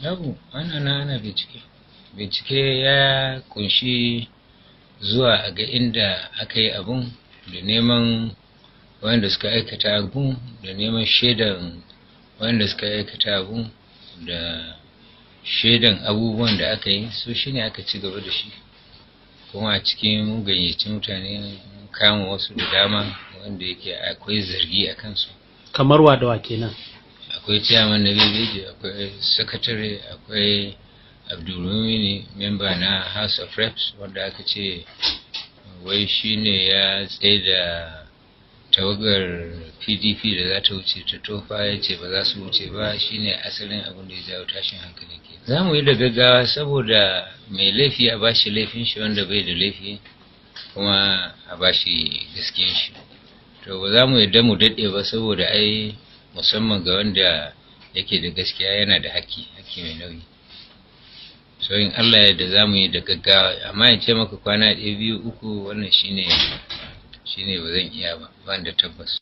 Babu, ana nan ana bincike. Bincike ya kunshi zuwa a ga inda aka yi abun da neman wanda suka aikata abun, da neman shaidan wanda suka aikata abun, da shaidan abubuwan da aka yi. So shine aka ci gaba da shi. Kuma a cikin mun gayyaci mutane, mun kama wasu da dama wanda yake akwai zargi a kansu. Kamar wa da wa kenan? Akwai chairman na Bebeji, akwai sakatare, akwai Abdulmumini, memba na House of Reps, wanda aka ce wai shine ya tsaida tawagar PDP da za ta wuce ta Tofa, ya ce ba za su wuce ba. Shine asalin abin da ya jawo tashin hankalin ke. Za mu yi da gaggawa saboda mai laifi a bashi laifin shi, wanda bai da laifi kuma a bashi gaskiyan shi. To, ba za mu yarda mu daɗe ba, saboda ai musamman ga wanda yake da gaskiya yana da haƙƙi, haƙƙi mai nauyi. So in Allah ya yarda za mu yi da gaggawa, amma in ce maka kwana 1, 2, 3, wannan shine ba zan iya ba, ban da tabbas.